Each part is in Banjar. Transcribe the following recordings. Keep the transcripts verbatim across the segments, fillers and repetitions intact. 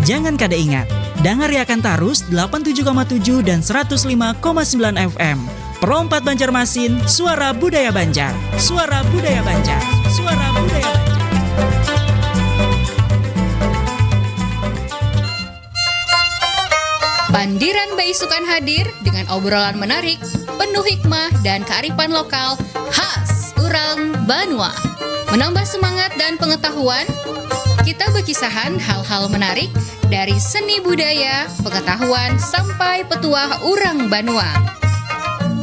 Jangan kada ingat, dangariakan tarus delapan tujuh koma tujuh dan seratus lima koma sembilan F M. Pro empat Banjarmasin, suara budaya Banjar. Suara budaya Banjar. Suara budaya Banjar. Pandiran Baisukan hadir dengan obrolan menarik, penuh hikmah dan kearifan lokal khas urang Banua. Menambah semangat dan pengetahuan, kita berkisahan hal-hal menarik dari seni budaya, pengetahuan sampai petuah urang Banua.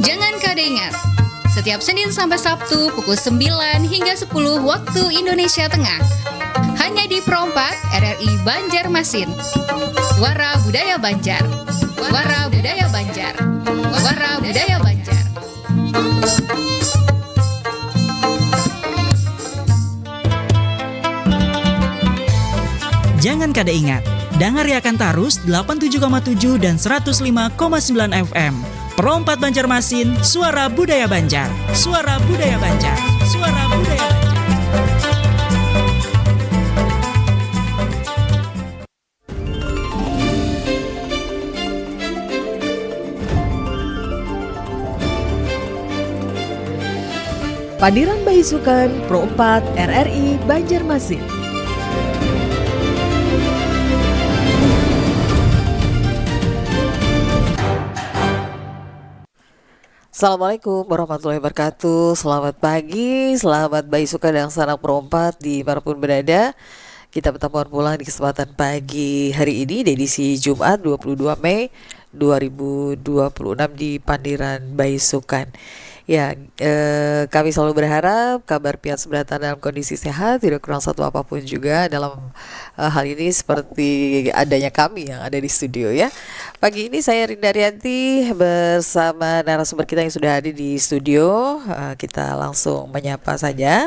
Jangan kada ingat, setiap Senin sampai Sabtu pukul sembilan hingga sepuluh waktu Indonesia Tengah. Hanya di Pro empat R R I Banjarmasin. Suara Budaya Banjar. Suara Budaya Banjar. Suara Budaya Banjar. Jangan kada ingat, dangariakan tarus delapan tujuh koma tujuh dan seratus lima koma sembilan F M. Pro empat Banjarmasin, suara budaya Banjar. Suara budaya Banjar. Suara budaya Banjar. Pandiran Baisukan Pro empat R R I Banjarmasin. Assalamualaikum warahmatullahi wabarakatuh. Selamat pagi, selamat baisukan dangsanak Pro empat di mana pun berada. Kita bertemuan pulang di kesempatan pagi hari ini di edisi Jumat dua puluh dua Mei dua ribu dua puluh enam di Pandiran Baisukan. Ya, eh, kami selalu berharap kabar pian sebelah dalam kondisi sehat, tidak kurang satu apapun juga dalam eh, hal ini seperti adanya kami yang ada di studio ya. Pagi ini saya Rinda Rianti bersama narasumber kita yang sudah hadir di studio. Eh, kita langsung menyapa saja.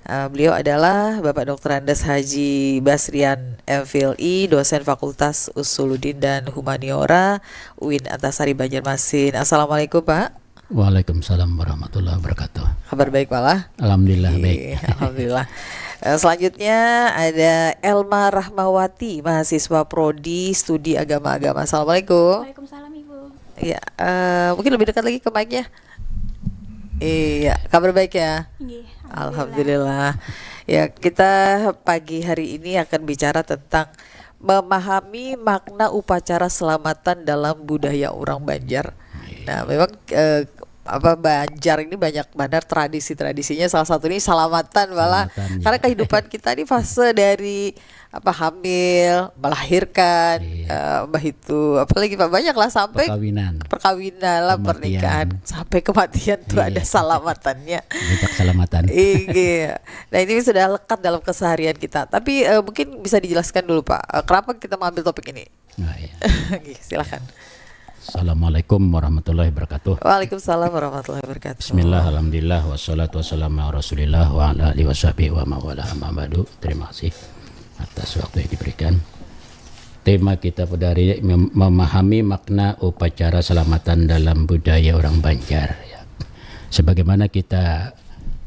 Eh, beliau adalah Bapak Doktor Andes Haji Basrian M Phil I, dosen Fakultas Usuluddin dan Humaniora U I N Antasari Banjarmasin. Assalamualaikum Pak. Waalaikumsalam warahmatullahi wabarakatuh. Kabar baik Pak lah? Alhamdulillah baik. Alhamdulillah. Eh, selanjutnya ada Elma Rahmawati, mahasiswa Prodi Studi Agama-Agama. Assalamualaikum. Waalaikumsalam Ibu. Iya, eh, mungkin lebih dekat lagi ke mic-nya. Iya, kabar baik ya? Nggih, Alhamdulillah. Ya, kita pagi hari ini akan bicara tentang memahami makna upacara selamatan dalam budaya orang Banjar. Nah, memang eh, apa Banjar ini banyak banget tradisi-tradisinya. Salah satu ini salamatan malah. Salamatan, ya. Karena kehidupan kita ini fase dari apa hamil, melahirkan, Iya. eh, bah itu apalagi Pak banyak lah sampai Perkawinan. perkawinan lah Kematian. Pernikahan sampai kematian tuh Iya. Ada salamatannya. Banyak salamatan. Iya. Nah ini sudah lekat dalam keseharian kita. Tapi eh, mungkin bisa dijelaskan dulu Pak, eh, kenapa kita mengambil topik ini? Nah, iya. Oke, silakan. Assalamualaikum warahmatullahi wabarakatuh. Waalaikumsalam warahmatullahi wabarakatuh. Bismillah, alhamdulillah, wassalatu wassalamu ala rasulillah wa ala alihi wa sahbihi wa mawala amma ba'du. Terima kasih atas waktu yang diberikan. Tema kita pada hari ini mem- memahami makna upacara selamatan dalam budaya orang Banjar. Ya. Sebagaimana kita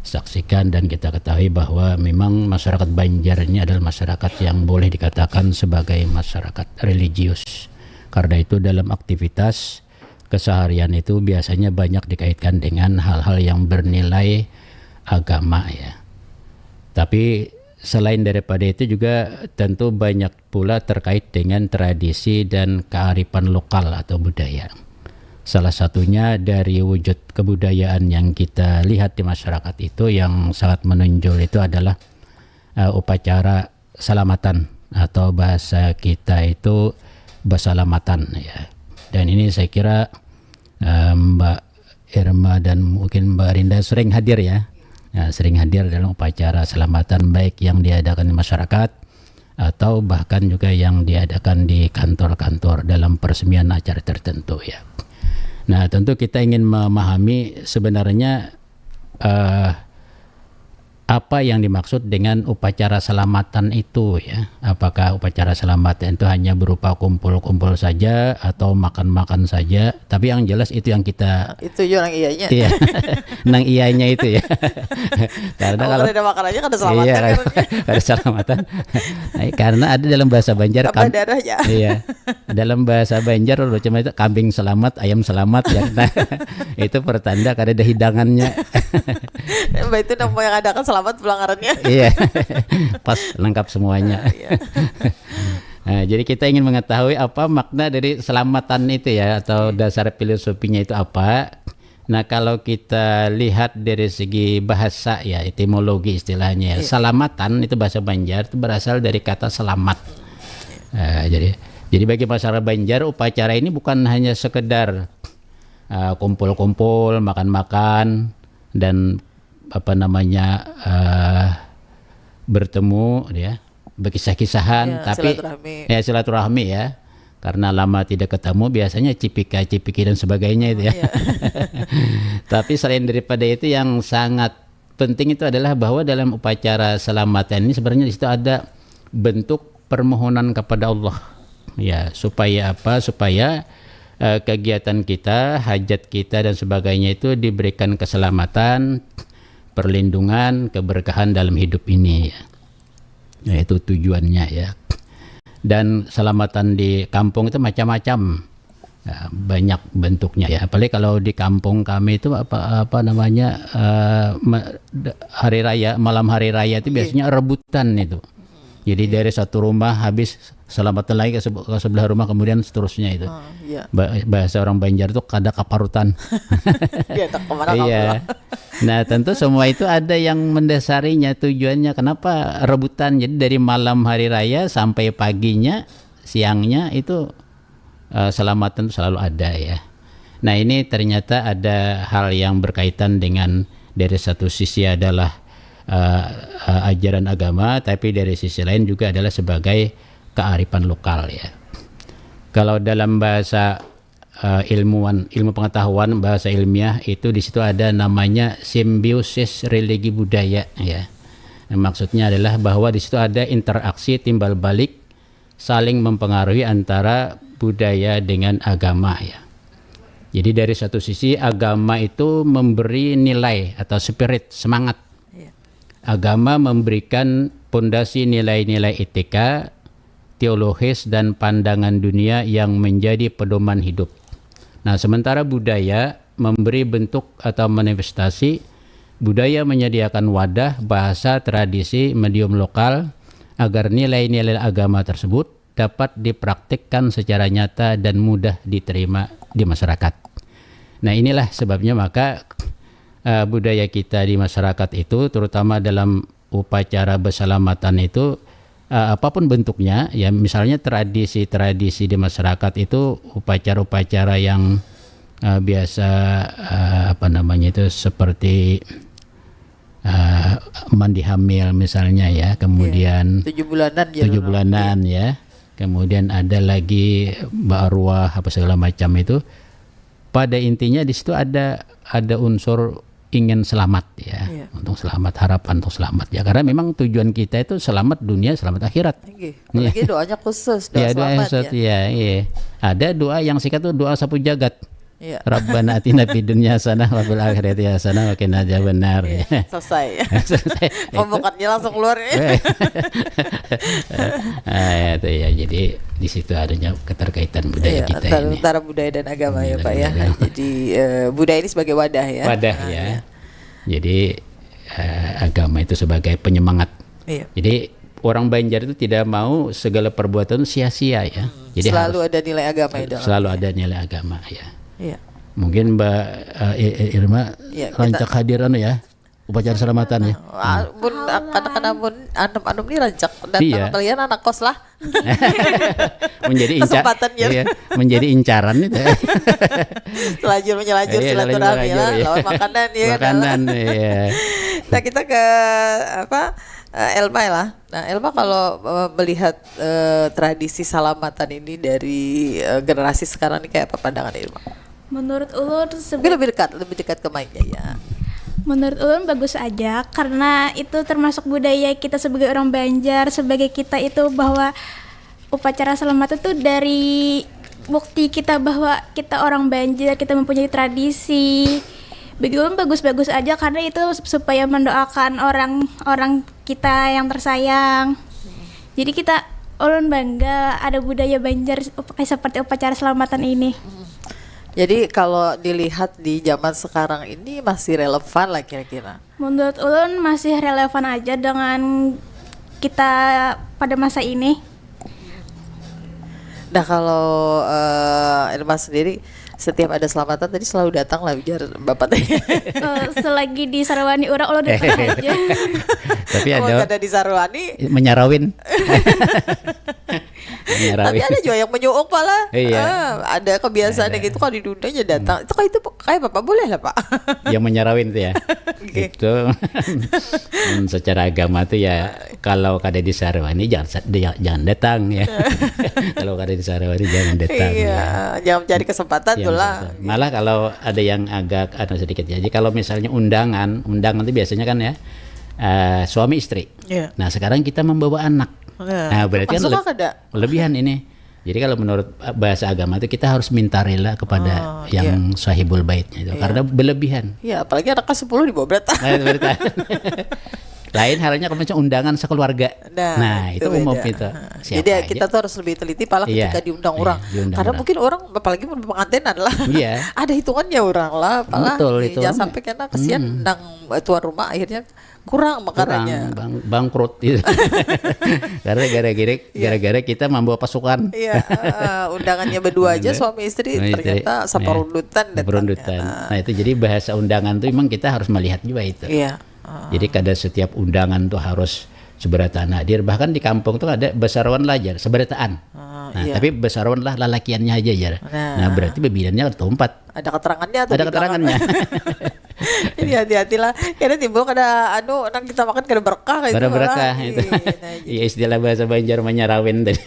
saksikan dan kita ketahui bahwa memang masyarakat Banjar ini adalah masyarakat yang boleh dikatakan sebagai masyarakat religius. Karena itu dalam aktivitas keseharian itu biasanya banyak dikaitkan dengan hal-hal yang bernilai agama ya. Tapi selain daripada itu juga tentu banyak pula terkait dengan tradisi dan kearifan lokal atau budaya. Salah satunya dari wujud kebudayaan yang kita lihat di masyarakat itu yang sangat menonjol itu adalah eh, upacara salamatan atau bahasa kita itu basalamatan ya. Dan ini saya kira eh, Mbak Irma dan mungkin Mbak Rinda sering hadir ya. Ya, sering hadir dalam upacara selamatan baik yang diadakan di masyarakat atau bahkan juga yang diadakan di kantor-kantor dalam peresmian acara tertentu ya. Nah, tentu kita ingin memahami sebenarnya eh, apa yang dimaksud dengan upacara selamatan itu, ya? Apakah upacara selamatan itu hanya berupa kumpul-kumpul saja atau makan-makan saja? Tapi yang jelas itu yang kita Itu juga nang iyanya. Iya, nang iyanya itu, ya. Karena Kalau kalau kada ada makan aja kada selamatan Iya, kan. Kada selamatan. Nah, karena ada dalam bahasa Banjar Tambah kam- darah ya. Iya. Dalam bahasa Banjar, udah cuma itu kambing selamat, ayam selamat, ya. Nah, itu pertanda kada ada hidangannya. Mbak itu nang mau yang ada kan selamat pelanggarannya. Iya. Pas, lengkap semuanya. Nah, jadi kita ingin mengetahui apa makna dari selamatan itu, ya, atau dasar filosofinya itu apa. Nah, kalau kita lihat dari segi bahasa, ya, etimologi istilahnya, ya, Iya. Salamatan itu bahasa Banjar itu berasal dari kata selamat. Eh, jadi jadi bagi masyarakat Banjar, upacara ini bukan hanya sekedar eh, kumpul-kumpul, makan-makan, dan apa namanya eh, bertemu, ya, berkisah-kisahan, Ya, tapi silaturahmi. Ya, silaturahmi, ya, karena lama tidak ketemu, biasanya cipika-cipiki dan sebagainya itu, ya. Iya. Tapi selain daripada itu, yang sangat penting itu adalah bahwa dalam upacara selamatan ini sebenarnya di situ ada bentuk permohonan kepada Allah, ya, supaya apa? Supaya eh, kegiatan kita, hajat kita dan sebagainya itu diberikan keselamatan, perlindungan, keberkahan dalam hidup ini, ya. Nah, itu tujuannya, ya. Dan selamatan di kampung itu macam-macam. Ya, banyak bentuknya, ya. Apalagi kalau di kampung kami itu apa apa namanya eh, me- de- hari raya, malam hari raya itu Iya. Biasanya rebutan itu. Jadi dari satu rumah habis selamatan lagi ke, sebe- ke sebelah rumah, kemudian seterusnya itu. Ah, iya. Ba- bahasa orang Banjar tuh kada kaparutan. Dia tak kemana Iya. Nah, tentu semua itu ada yang mendasarinya, tujuannya kenapa rebutan. Jadi dari malam hari raya sampai paginya, siangnya itu eh, selamatan itu selalu ada, ya. Nah, ini ternyata ada hal yang berkaitan dengan, dari satu sisi adalah eh, eh, ajaran agama, tapi dari sisi lain juga adalah sebagai kearifan lokal, ya. Kalau dalam bahasa eh, ilmuwan, ilmu pengetahuan, bahasa ilmiah itu, di situ ada namanya simbiosis religi budaya, ya. Maksudnya adalah bahwa di situ ada interaksi timbal balik, saling mempengaruhi antara budaya dengan agama, ya. Jadi dari satu sisi, agama itu memberi nilai atau spirit, semangat. Iya. Agama memberikan pondasi nilai-nilai etika, teologis, dan pandangan dunia yang menjadi pedoman hidup. Nah, sementara budaya memberi bentuk atau manifestasi, budaya menyediakan wadah, bahasa, tradisi, medium lokal agar nilai-nilai agama tersebut dapat dipraktikkan secara nyata dan mudah diterima di masyarakat. Nah, inilah sebabnya maka eh, budaya kita di masyarakat itu, terutama dalam upacara berselamatan itu, eh, apapun bentuknya, ya, misalnya tradisi-tradisi di masyarakat itu, upacara-upacara yang eh, biasa eh, apa namanya itu, seperti eh, mandi hamil misalnya, ya, kemudian Tujuh bulanan ya. tujuh bulanan, ya. Kemudian ada lagi baruah apa segala macam itu. Pada intinya di situ ada ada unsur ingin selamat, ya. Iya. Untuk selamat, harapan untuk selamat, ya. Karena memang tujuan kita itu selamat dunia, selamat akhirat. Oke. Apalagi doanya khusus, doa Ya, doa yang selamat satu, ya. Ya, iya. Ada doa yang singkat tuh, doa sapu jagat. Iya. Rabbana atina fid dunya hasanah wa fil akhirati hasanah wa qina adzabannar. Iya, selesai. Pembukanya langsung keluar ya. Ah, ya, itu ya. Jadi di situ adanya keterkaitan budaya Iya, kita antara, ini. Antara budaya dan agama ya, Iya, Pak, ya. budaya. Jadi eh, budaya ini sebagai wadah ya. Wadah, Ah, ya. Iya. Jadi eh, agama itu sebagai penyemangat. Iya. Jadi orang Banjar itu tidak mau segala perbuatan sia-sia, ya. Jadi Selalu harus ada nilai agama itu. Selalu ada nilai agama, ya. Iya. Mungkin Mbak eh, I- I- Irma Ya, kita- rancak hadir anu, ya, upacara selamatan, ya. Ah, mun anak-anak mun anum-anum ni rancak datang Iya. Kalian anak kos lah. Menjadi inca- Kesempatan, ya. Iya, menjadi incaran itu. Selajur menyelajur Iya, silaturahmi selajur lah menyelajur, iya. Lawan makanan ya kan? Makanan, iya. Nah, kita ke apa eh, Elma lah. Nah, Elma kalau eh, melihat eh, tradisi salamatan ini dari eh, generasi sekarang ini kayak apa pandangan Elma? Menurut ulun Mungkin lebih dekat, lebih dekat ke mic-nya ya. Menurut ulun bagus aja karena itu termasuk budaya kita sebagai orang Banjar, sebagai kita itu bahwa upacara selamatan tuh dari bukti kita bahwa kita orang Banjar, kita mempunyai tradisi. Bagi ulun bagus-bagus aja karena itu supaya mendoakan orang-orang kita yang tersayang. Jadi kita ulun bangga ada budaya Banjar up- kayak seperti upacara selamatan ini. Jadi kalau dilihat di zaman sekarang ini masih relevan lah kira-kira. Menurut ulun masih relevan aja dengan kita pada masa ini. Nah kalau uh, Irma sendiri setiap ada selamatan tadi selalu datang lah ujar bapak tadi. Eh, selagi di Sarwani orang ulun datang aja. Tapi Oh, ada ada di Sarwani. Menyarawin. Tapi Menyarawin. Ada juga yang menyuuk pala. Iya. Ah, ada kebiasaan gitu kalau diundang ya datang. Itu kayak itu kayak bapak boleh lah pak. Yang menyarawin itu ya. Itu hmm, secara agama tuh ya kalau kada di Sarwani jangan sa- dia- jangan datang ya. Kalau kada di Sarwani jangan datang. Iya, Ya. Jangan mencari kesempatan Yang tuh lah. Malah kalau ada yang agak ada sedikit ya. Jadi kalau misalnya undangan, undangan itu biasanya kan ya eh, suami istri. Iya. Nah sekarang kita membawa anak. Nah, Nah berarti kan masuk le- kah kada? Lebihan ini. Jadi kalau menurut eh, bahasa agama itu kita harus minta rela kepada Oh, yang sahibul baitnya itu karena berlebihan. Ya apalagi anaknya sepuluh dibawa berat. Nah, itu berita. Lain halnya kalau misalnya undangan sekeluarga. Nah, Nah, itu itu, umum beda. itu. Nah, Siapa Jadi ya, aja. Kita tuh harus lebih teliti pala Iya, ketika diundang iya, orang. diundang Karena orang. Mungkin orang apalagi mun pengantinan lah. Iya. Ada hitungannya orang lah, pala. Betul, itu Jangan orang. sampai kena kesian nang tuan rumah akhirnya kurang Kurang makanannya. bang, bangkrut gitu. Karena gara-gara gara-gara kita membawa pasukan. Iya, eh, undangannya berdua aja suami istri Suami istri. ternyata Iya. seperundutan datangnya. Perundutan. Nah, Nah, itu jadi bahasa undangan tuh memang kita harus melihat juga itu. Iya. Jadi kada setiap undangan tuh harus seberataan hadir. Bahkan di kampung tuh ada besaruan lah jar, seberataan. Ah, Nah, iya. Tapi besaruan lah lalakiannya aja jar. Nah. Nah, berarti bebidangnya ada empat. Ada keterangannya atau Ada di keterangannya. Jadi hati-hatilah. Karena timbul kada anu nang kita makan kada berkah kayak Kada itu. Berkah Malah. itu. Iya, nah, Iya istilah bahasa Banjar menyarawin tadi.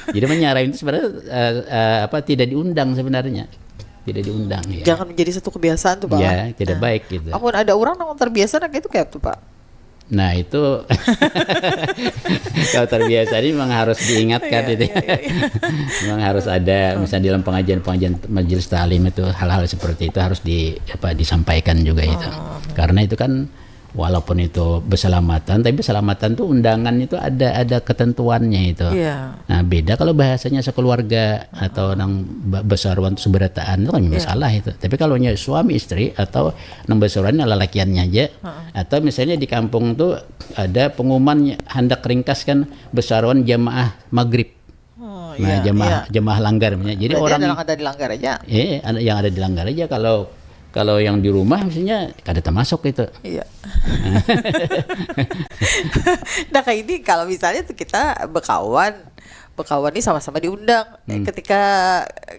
Jadi menyarawin itu sebenarnya eh, eh, apa tidak diundang sebenarnya. Tidak diundang ya. Jangan menjadi satu kebiasaan tuh, Pak. Ya, tidak baik gitu. Amun ada orang yang terbiasa nah itu kayak tuh, Pak. Nah itu kalau terbiasa ini memang harus diingatkan Iya, itu. Iya, iya, iya. Memang harus ada misalnya dalam pengajian-pengajian majelis taklim itu hal-hal seperti itu harus di apa disampaikan juga itu. Oh. Karena itu kan walaupun itu berselamatan tapi berselamatan tuh undangan itu ada ada ketentuannya itu. Iya. Nah beda kalau bahasanya sekeluarga atau nang be- besaruan tuh seberataan itu kan masalah itu. Tapi kalau nya suami istri atau nang besaruan lalakiannya aja atau misalnya di kampung tuh ada pengumuman handak ringkas kan besaruan jamaah maghrib. Oh, Nah iya, jamaah iya. Jamaah langgar misalnya. Jadi Berarti orang ada yang ada di langgar aja. Eh, ada- yang ada di langgar aja kalau kalau yang di rumah misalnya kada termasuk itu. Iya. Nah kayak ini kalau misalnya tuh kita bekawan, bekawan nih sama-sama diundang. Eh, Ketika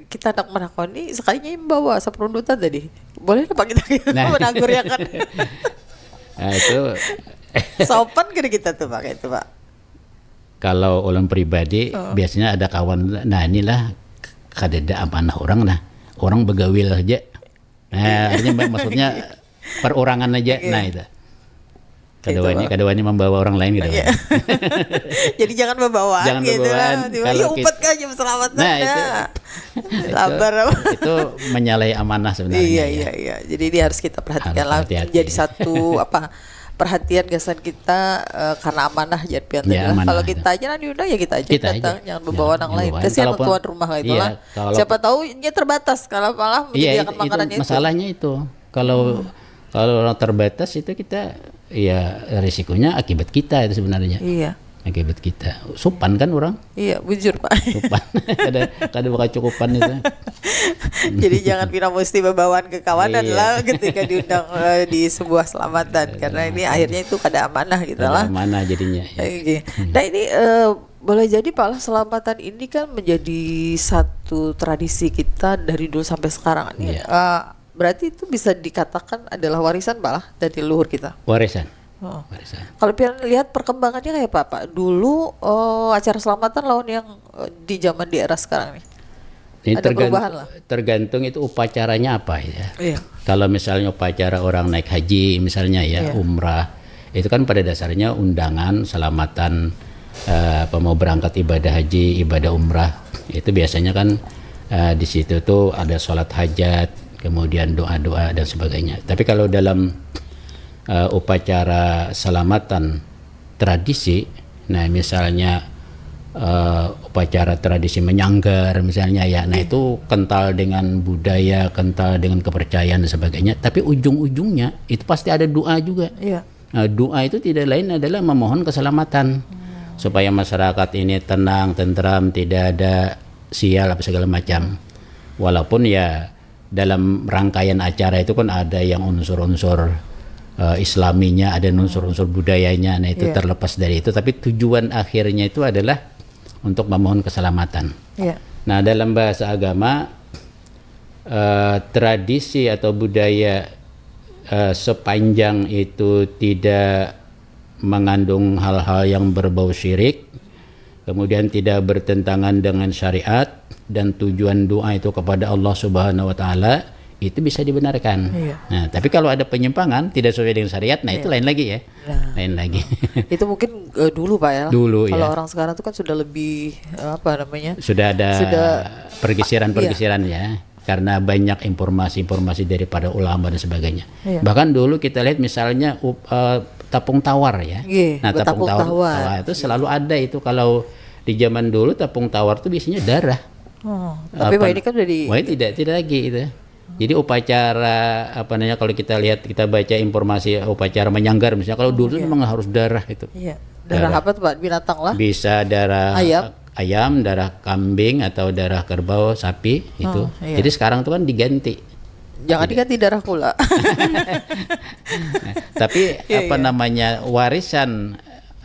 kita hendak menakoni sekalinya yang bawa seperundutan tadi, boleh apa kita Nah. Menagur ya kan? Nah itu Sopan kira kita tuh pakai itu pak. Kalau ulun pribadi biasanya ada kawan nah inilah kadada amanah orang nah orang begawil aja nah artinya mak- maksudnya perorangan aja nah itu kada Itu, wani Bang. kada wani membawa orang lain kada wani. Jadi jangan bebawaan Jangan gitu bebawaan. lah. Tiba Kalau ya kita- umpet aja selamat Nah, itu- Sabar apa? Itu menyalahi amanah sebenarnya. Iya ya. Iya iya. Jadi ini harus kita perhatikan Harus lah hati-hati. Jadi satu apa perhatian gasan kita eh, karena amanah jadi pian Ya, tadi lah. Amanah, Kalau ya. Kita aja nanti udah ya kita aja Kita datang aja. Jangan Ya, membawa orang jangan lain. bawa. Kasihan Kalaupun- tuan rumah kayak itu Iya, lah. kalau- Siapa tahu nya terbatas kalau malah Iya, menyediakan itu, itu makanannya itu. Masalahnya itu. Kalau kalau orang terbatas itu kita ya risikonya akibat kita itu sebenarnya. Iya. Akibat kita. Supan kan orang? Iya, bujur pak. Supan. kada kada bakal cukupan itu. Jadi jangan pina mesti bebawaan ke kawanan Iya. Lah ketika diundang eh, di sebuah selamatan karena ini akhirnya itu kada amanah gitu Ada lah. Mana jadinya? Ya. Oke. Nah ini eh, boleh jadi pala selamatan ini kan menjadi satu tradisi kita dari dulu sampai sekarang. Ini Iya. eh, berarti itu bisa dikatakan adalah warisan pala dari leluhur kita. Warisan. Oh. Warisan. Kalau pian lihat perkembangannya kayak apa pak? Dulu oh, acara selamatan lawan yang eh, di zaman di era sekarang nih. Ini ada tergant- perubahan lah. Tergantung itu upacaranya apa ya. Iya. Kalau misalnya upacara orang naik haji misalnya ya, iya, umrah, itu kan pada dasarnya undangan, selamatan, eh, apa, mau berangkat ibadah haji, ibadah umrah, itu biasanya kan, eh, di situ tuh ada sholat hajat, kemudian doa-doa dan sebagainya. Tapi kalau dalam, eh, upacara selamatan tradisi, nah misalnya, eh, upacara tradisi menyanggar misalnya ya, nah, hmm, itu kental dengan budaya, kental dengan kepercayaan dan sebagainya. Tapi ujung-ujungnya itu pasti ada doa juga. Iya. Nah, doa itu tidak lain adalah memohon keselamatan, hmm, supaya masyarakat ini tenang, tentram, tidak ada sial apa segala macam. Walaupun ya dalam rangkaian acara itu kan ada yang unsur-unsur, eh, Islaminya, ada unsur-unsur budayanya. Nah, itu, iya, terlepas dari itu, tapi tujuan akhirnya itu adalah untuk memohon keselamatan. Iya. Nah, dalam bahasa agama, eh, tradisi atau budaya, eh, sepanjang itu tidak mengandung hal-hal yang berbau syirik, kemudian tidak bertentangan dengan syariat, dan tujuan doa itu kepada Allah Subhanahu wa Ta'ala, itu bisa dibenarkan. Iya. Nah, tapi kalau ada penyimpangan, tidak sesuai dengan syariat, nah, itu, iya, lain lagi ya. Nah. Lain lagi. Itu mungkin, eh, dulu, Pak, ya. Dulu, kalau, iya, orang sekarang tuh kan sudah lebih, eh, apa namanya? Sudah ada, sudah pergeseran-pergeseran, iya, ya. Karena banyak informasi-informasi dari para ulama dan sebagainya. Iya. Bahkan dulu kita lihat misalnya, up-, eh, tapung tawar ya. Iya, nah, tapung tawar, tawar itu selalu ada itu. Kalau di zaman dulu tapung tawar tuh biasanya darah. Oh, tapi, apa, wah, ini kan udah di- wah, tidak, tidak lagi itu. Jadi upacara, apa namanya, kalau kita lihat, kita baca informasi upacara menyanggar misalnya, kalau dulu, iya, memang harus darah itu. Iya. Darah, darah apa tuh, Pak? Binatang lah. Bisa darah ayam, ayam, darah kambing atau darah kerbau, sapi itu. Oh, iya. Jadi sekarang tuh kan diganti. Jangan diganti darah pula. Nah, tapi, iya, apa, iya, namanya, warisan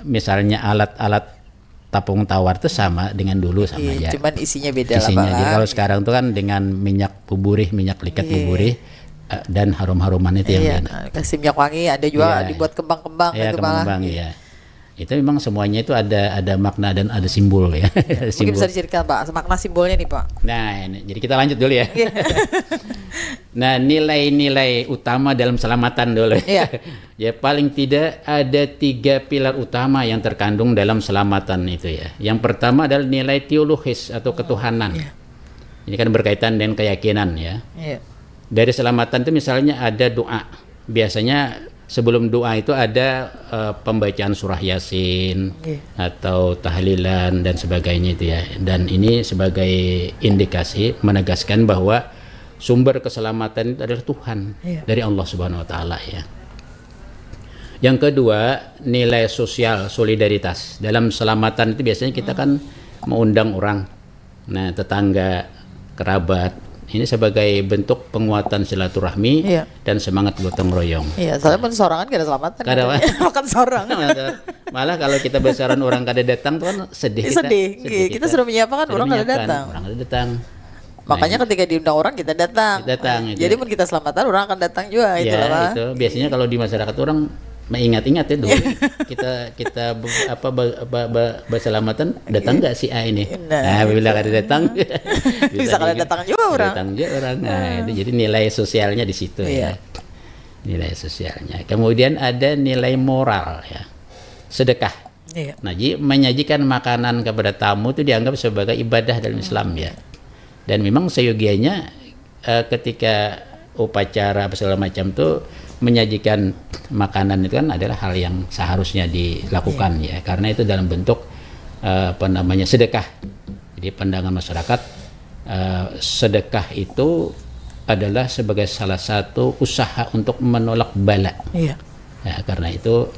misalnya alat-alat tapung tawar tuh sama dengan dulu sama, iya, aja. Cuman isinya beda lah, isinya aja. Pak. Kalau sekarang tuh kan dengan minyak buburih, minyak likat, iya, buburih, eh, dan harum-haruman itu, iya, yang di-, kasih minyak wangi, ada juga, iya, dibuat kembang-kembang, iya, gitu, Pak. Kembang-kembang, iya. Itu memang semuanya itu ada, ada makna dan ada simbol ya. Iya. Mungkin simbol. Bisa diceritakan, Pak, makna simbolnya nih, Pak. Nah, ini, jadi kita lanjut dulu ya. Iya. Nah, nilai-nilai utama dalam selamatan dulu. Iya. Ya, paling tidak ada tiga pilar utama yang terkandung dalam selamatan itu ya. Yang pertama adalah nilai teologis atau ketuhanan. Iya. Ini kan berkaitan dengan keyakinan ya. Iya. Dari selamatan itu misalnya ada doa. Biasanya sebelum doa itu ada, eh, pembacaan surah Yasin, iya, atau tahlilan dan sebagainya itu ya. Dan ini sebagai indikasi menegaskan bahwa sumber keselamatan itu adalah Tuhan, iya, dari Allah Subhanahu wa Ta'ala ya. Yang kedua, nilai sosial solidaritas. Dalam selamatan itu biasanya kita kan mengundang orang, nah, tetangga, kerabat. Ini sebagai bentuk penguatan silaturahmi, iya, dan semangat gotong royong. Iya, soalnya mun sorangan kada selamatan. Kada, kan? Makan sorang. Malah kalau kita besaran orang kada datang tuh kan sedih kita. Sedih, sedih, iya, kita sudah menyapa kan, sedih orang kada datang. Orang kada datang. Makanya, nah, ketika diundang orang, kita datang. Datang, itu. Jadi, mun kita selamatan, orang akan datang juga, ya, itulah, Pak. Itu. Biasanya kalau di masyarakat orang mengingat-ingat ya dulu. Kita, kita be-, apa, be-, be-, be-, berselamatan, datang nggak si A ini? Nah, nah, bila itu. Kada datang, bisa, bisa kada datang juga orang. Datang juga orang. Nah, hmm, itu jadi nilai sosialnya di situ, iya, ya. Nilai sosialnya. Kemudian ada nilai moral ya. Sedekah. Iya. Nah, jadi menyajikan makanan kepada tamu itu dianggap sebagai ibadah dalam Islam ya. Dan memang seyogianya, eh, ketika upacara apa segala macam tuh menyajikan makanan itu kan adalah hal yang seharusnya dilakukan, iya, ya, karena itu dalam bentuk, eh, apa namanya, sedekah. Jadi pandangan masyarakat, eh, sedekah itu adalah sebagai salah satu usaha untuk menolak bala. Iya. Ya, karena itu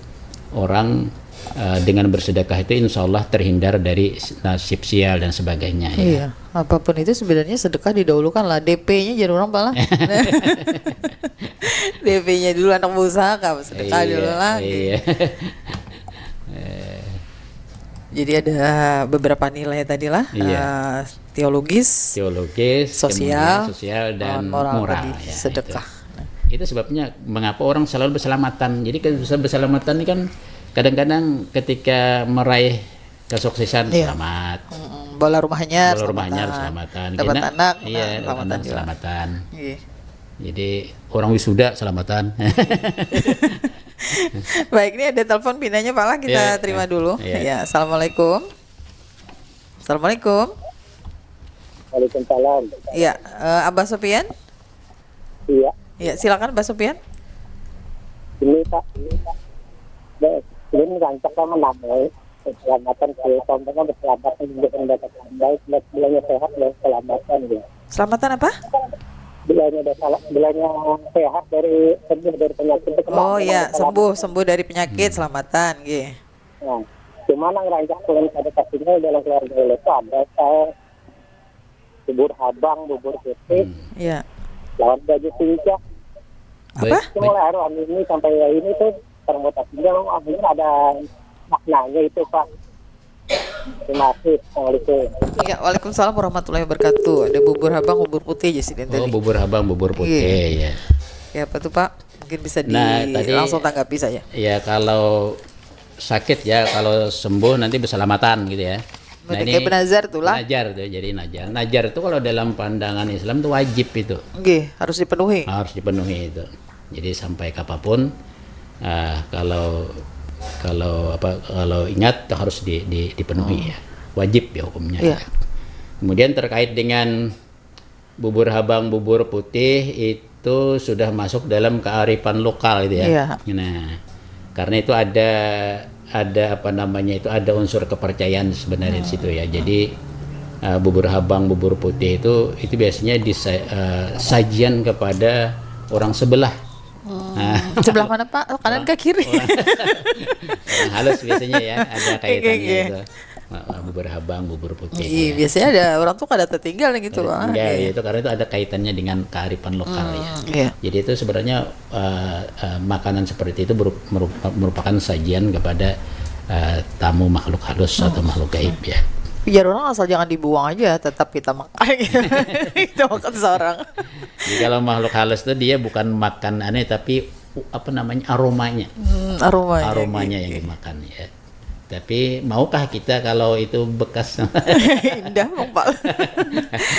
orang, eh, dengan bersedekah itu insya Allah terhindar dari nasib sial dan sebagainya, ya. Iya, apapun itu sebenarnya sedekah didahulukan lah. D P-nya jadi orang, Pak, lah. D P-nya dulu, anak berusaha, sedekah, iya, dulu lah, iya, gitu. Eh. Jadi ada beberapa nilai tadi lah, iya, eh, teologis, teologis, sosial, kemudian sosial dan moral, moral tadi, ya, sedekah. Itu. Itu sebabnya mengapa orang selalu berselamatan. Jadi, kalau bisa berselamatan ini kan kadang-kadang ketika meraih kesuksesan, iya, selamat. Mm-mm. bola rumahnya, Bola rumahnya harus selamatan. Selamatan. Dapat Kena- anak, iya, nah, dapat selamatan anak juga. Selamatan. Iya. Jadi orang wisuda selamatan. Baik, ini ada telepon pinanya Pak lah, kita Iya, terima iya. Dulu. Iya. Ya, assalamualaikum. Assalamualaikum. Waalaikumsalam. Ya, eh, Abah Sopian. Iya. Ya, silakan Abah Sopian. Ini Pak. Ini Pak. Ini rancak sama namanya. Keselamatan ke contohnya berselamatan untuk mendapat baik, bilanya sehat dan keselamatan ya. Selamatan apa? Bilanya ada salah, bilanya sehat dari sembuh dari penyakit itu. Oh ya, sembuh, sembuh dari penyakit, selamatan, nggih. Nah, cuma nang rancak pun pada tinggal dalam keluarga itu ada saya bubur habang, bubur putih, Ya. lawan baju tingkah. Apa? Itu mulai hari ini sampai hari ini tuh permuta tinggal, oh, akhirnya ada maknanya itu Pak. Terima kasih. Assalamualaikum. Ya, waalaikumsalam warahmatullahi wabarakatuh. Ada bubur habang, bubur putih aja sih Oh, tadi. Bubur habang, bubur putih Iya. Ya. Ya, apa tuh Pak? Mungkin bisa di Nah, tadi- langsung tanggapi saja. Ya, kalau sakit ya, kalau sembuh nanti berselamatan gitu ya. Berarti kayak benazar tuh lah. Najar tuh, jadi najar. Najar itu kalau dalam pandangan Islam tuh wajib itu. Nggih, harus dipenuhi. Harus dipenuhi itu. Jadi sampai kapapun, ah, kalau kalau apa kalau ingat tuh harus di, di- dipenuhi ya, wajib ya hukumnya. Iya. Ya. Kemudian terkait dengan bubur habang, bubur putih itu sudah masuk dalam kearifan lokal gitu ya. Iya. Nah, karena itu ada ada apa namanya itu ada unsur kepercayaan sebenarnya di situ ya. Jadi uh, bubur habang, bubur putih itu itu biasanya disa, uh, sajian kepada orang sebelah. Nah, Sebelah mana Pak? Oh, kanan ke kiri? Orang halus biasanya ya ada kaitannya Iya, iya. Itu. Uh, bubur habang, bubur putih. Iya, biasanya ada orang tuh kada tertinggal gitu Pak. Tinggal Iya. Itu karena itu ada kaitannya dengan kearifan lokal ya. Iya. Jadi itu sebenarnya uh, uh, makanan seperti itu berup- merup- merupakan sajian kepada uh, tamu makhluk halus atau makhluk gaib ya. Biar orang asal jangan dibuang aja, tetap kita makan gitu. Kita makan seorang. Jadi kalau makhluk halus itu dia bukan makan aneh tapi uh, apa namanya aromanya. Hmm, aromanya. Aromanya yang dimakan ya. Tapi maukah kita kalau itu bekas Indah Bang Pak.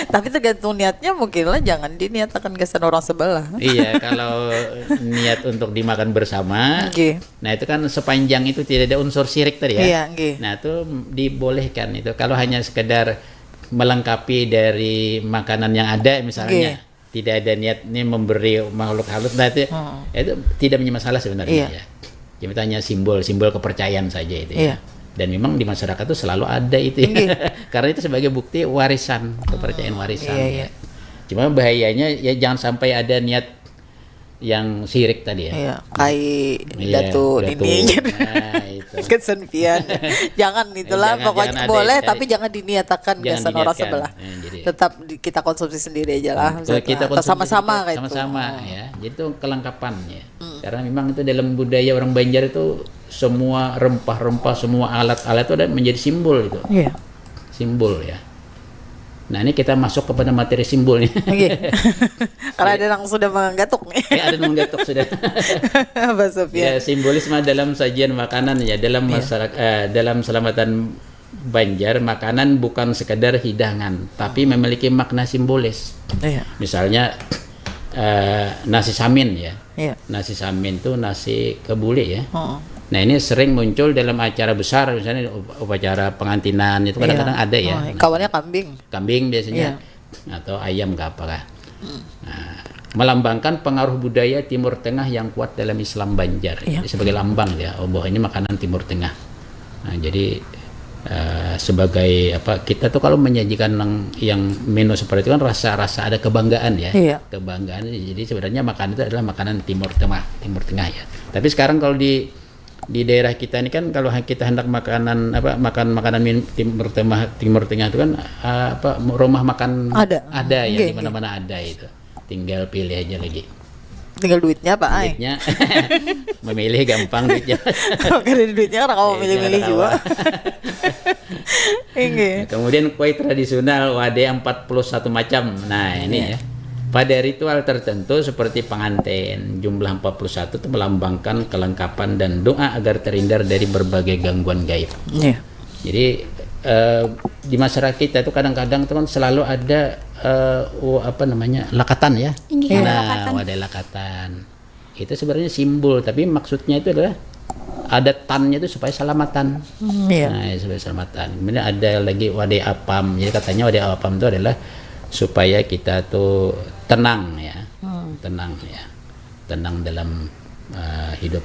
Tapi tergantung niatnya mungkin lah, jangan diniatakan gasan orang sebelah. Iya, kalau niat untuk dimakan bersama, Oke. Nah, itu kan sepanjang itu tidak ada unsur syirik tadi ya. Iya, nggih. Nah, itu dibolehkan itu. Kalau hanya sekedar melengkapi dari makanan yang ada misalnya, Nggih. Tidak ada niat nih memberi makhluk halus, nah itu, Hmm. itu tidak punya masalah sebenarnya Iya. Ya. Cuma hanya simbol, simbol kepercayaan saja itu ya. Iya. Dan memang di masyarakat itu selalu ada itu ya. Nggih. Karena itu sebagai bukti warisan, kepercayaan warisan Iya, ya. Iya. Cuma bahayanya ya jangan sampai ada niat yang syirik tadi ya. Iya, kai Iya, datu datu. Ini. Nah, itu. Kesenpian. Jangan itulah, Jangan, pokoknya jangan ada boleh, yang cari. Tapi jangan diniatakan Jangan gasan orang diniatkan. Sebelah. Nah, jadi. Tetap di- kita konsumsi sendiri aja lah. Kalau kita Atau konsumsi sama-sama kita kayak itu. Sama-sama ya. Jadi itu kelengkapan ya. Karena memang itu dalam budaya orang Banjar itu semua rempah-rempah, semua alat-alat itu ada menjadi simbol itu. Iya. Simbol ya. Nah, ini kita masuk kepada materi simbolnya. Oke. Karena ada yang sudah menggatuk nih. Ya, ada menggatuk sudah. Apa Sofian? Ya, simbolisme dalam sajian makanan ya dalam Iya. masyarakat eh, dalam selamatan Banjar, makanan bukan sekadar hidangan, tapi memiliki makna simbolis. Iya. Misalnya eh, nasi samin ya. Iya. Nasi samin tuh nasi kebuli ya. Oh. Nah, ini sering muncul dalam acara besar, misalnya up- upacara pengantinan itu kadang-kadang Iya. Ada ya. Oh, Nasi kawannya kambing. Kambing biasanya Iya. Atau ayam ke apakah. Nah, melambangkan pengaruh budaya Timur Tengah yang kuat dalam Islam Banjar. Iya. Jadi sebagai lambang ya, oh bahwa ini makanan Timur Tengah. Nah, jadi eh, sebagai apa kita tuh kalau menyajikan yang, yang menu seperti itu kan rasa-rasa ada kebanggaan ya. Iya. Kebanggaan. Jadi sebenarnya makanan itu adalah makanan Timur Tengah, Timur Tengah ya. Tapi sekarang kalau di di daerah kita ini kan kalau kita hendak makanan apa makan makanan min- Timur Tengah Timur Tengah itu kan eh, apa rumah makan Ada. ada ya Nggih, di mana-mana ada itu. Tinggal pilih aja lagi. Tinggal duitnya Pak ai. Duitnya memilih gampang duitnya. Oke, dari duitnya orang kamu milih-milih Iya, juga. jangan Iya. Kemudian kue tradisional wade empat puluh satu macam. Nah, ini Iya. ya. Pada ritual tertentu seperti pengantin, jumlah empat puluh satu itu melambangkan kelengkapan dan doa agar terhindar dari berbagai gangguan gaib. Iya. Jadi Eh, di masyarakat kita itu kadang-kadang tuh kan selalu ada, eh, u- apa namanya, lakatan ya. Inggih, ada Nah, lakatan. Wadah lakatan. Itu sebenarnya simbol, tapi maksudnya itu adalah ada tannya itu supaya selamatan. Hmm, iya. Nah, ya, supaya selamatan. Kemudian ada lagi wadah apam. Jadi katanya wadah apam itu adalah supaya kita tuh tenang ya. Tenang ya. Tenang dalam, eh, hidup,